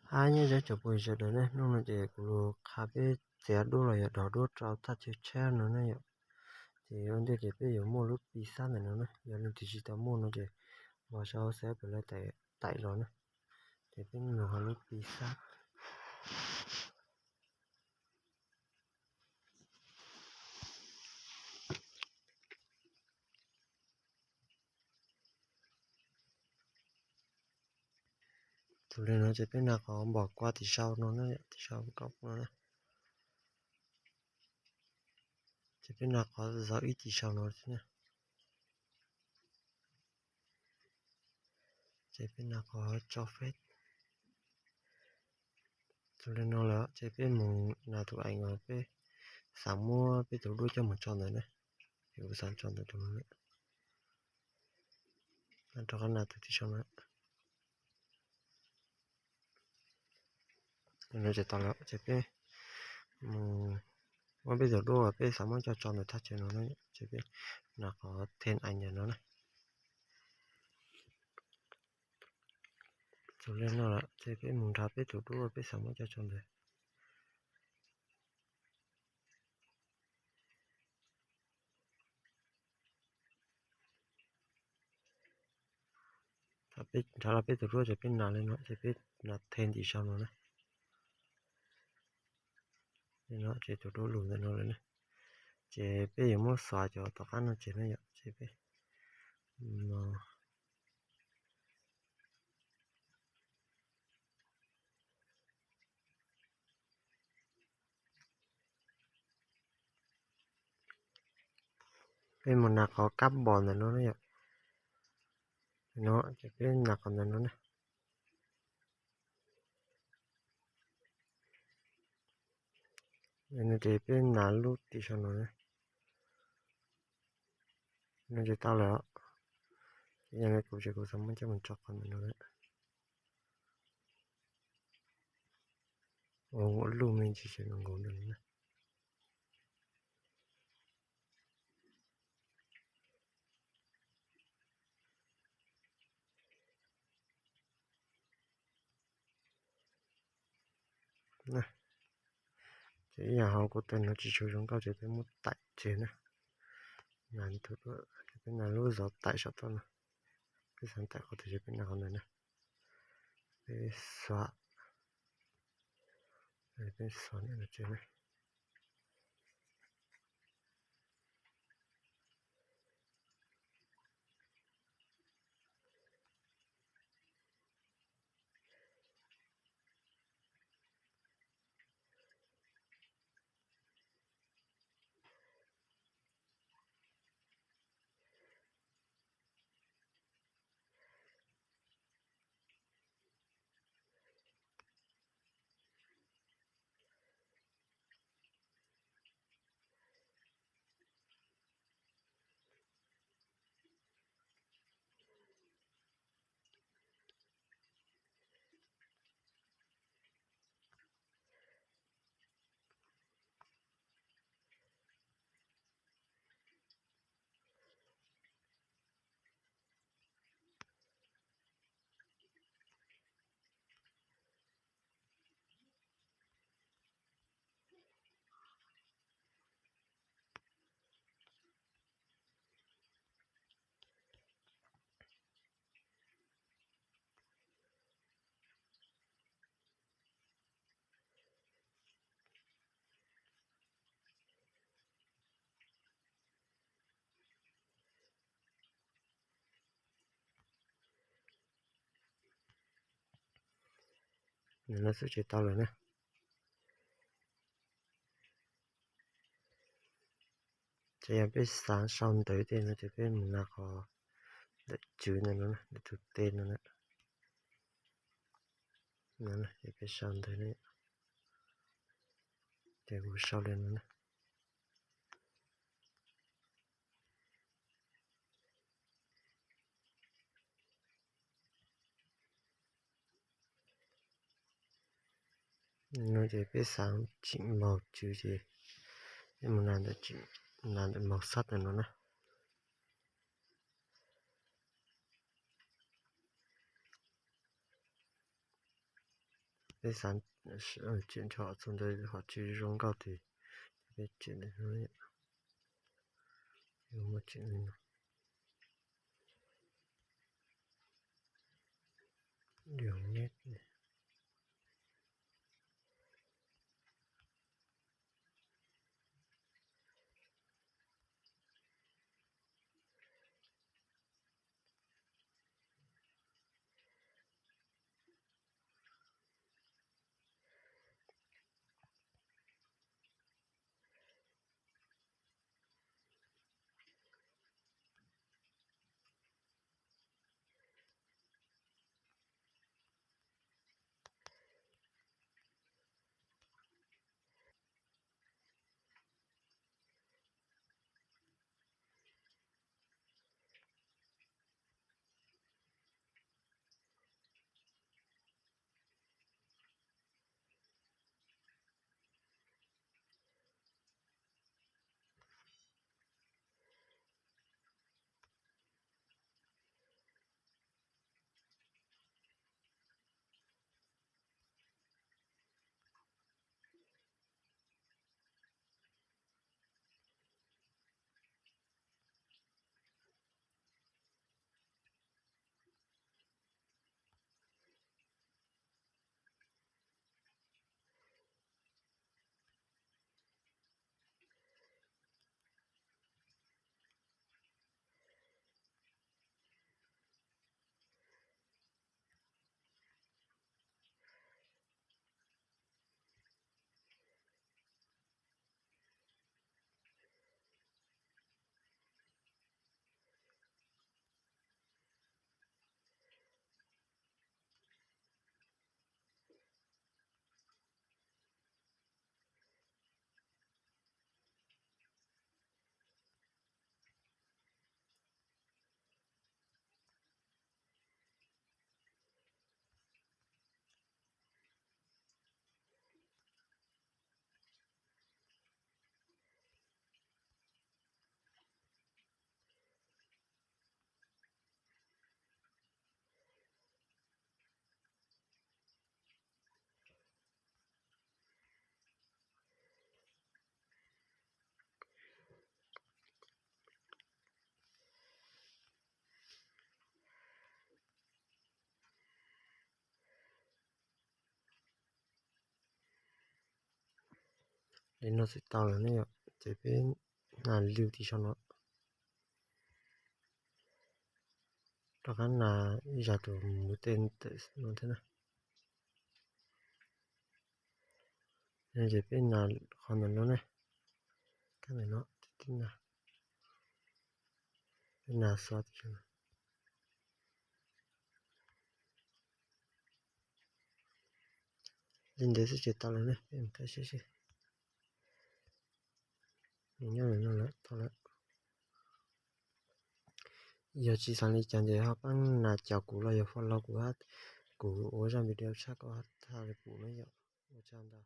Ab, nyob zoo tsoom phooj ywg sawv daws ne, hnub no ces kuv los qha peb txiav duab los yog dog duab rau thaj chaw tsheb no ne yom. Ces ua ntej ces peb yuav muaj lub pi xab ntawm no na, yog leej twg tsis tau muaj no ces los saib hauv xab pem lawv taim los na. Ces peb mus ho lub pi xab. Tus li no ces peb nas qhov npam kua tim sau no na, tim sau koj no na. Ces peb nas qhov zov ib tim sau no xwb na. Ces peb nas qhov tso feb. Tus li no lawm ces peb mus nas tus ees uas peb xav muab peb tus duab coj mus tso ntawd na. Ces kuv xav tso ntawm tus no na. Rov qab nas tus tim sau na. No ces tau lawm ces peb mus muab peb tus duab uas peb xav muab coj tso ntawm thaj chaw no na, ces peb nas qhov then ees ntawm no na. Tus li no lawm ces peb mus nrhav peb tus duab uas peb xav muab coj tso ntawd. Thaum peb nrhav los peb tus duab ces peb nas li no ces peb nas then tim sau no na. Li no ces tus duab lug ntawm no lawm na. Ces peb yuav muab xuav cov tom qab no tseg na yom, ces peb no Peb mus nas qhov kab npos ntawm no na yom. No ces peb nas qhov ntawm no na. No ces peb nas lub tim sau no na. No ces tau lawm. Yog li kuv ces kuv xav muab coj mus tso qhov ntawm no na. Ua lub me ntsis tseem nkaus nkaus li na. Ces ib yam hauv kuv tawm no tsis tshua zoo nkauj ces peb muab taim tseg na. Nas tus duab, peb nas lub zov taim saum toj no. Peb xav taim qhov twg ces peb nas qhov ntawd na. Peb xuav, peb xuav niam no tseg na. Nws no xwb ces tau lawm na. Ces yog peb xav sau ntawv tej no ces peb mus nas qhov ntawm tswv ntawm no, ntawm tus T no na. Ces peb sau ntawv na, ces kuv sau li no na. No ces peb xav tsim maus tswv ces peb mus nas ntawm, nas ntawm maus xab ntawm no na. Peb xav tsim nrho txog ntawd ho tsis zoo nkauj tiag, peb tsim ntawm no, muab tsim li no. Li no xwb tau lawm ne yom, ces peb nas lwj tim saum no, rov qab nas ib zag tus muv tej ntawm no thiab na. Ces peb nas qhov ntawm no ne, kab ntawm no, peb nas xov tim saum no. Li ntawd xwb ces tau lawm ne, peb mus qhib seb seb. Nws nyob ntawm no lawm, tau lawm. Yog tsis xav li cas ces ho pab nas caum kuv los yog follow kuv, kuv ua zaj video tshaj kom tau li pum na yom. Ua tsaug ntau.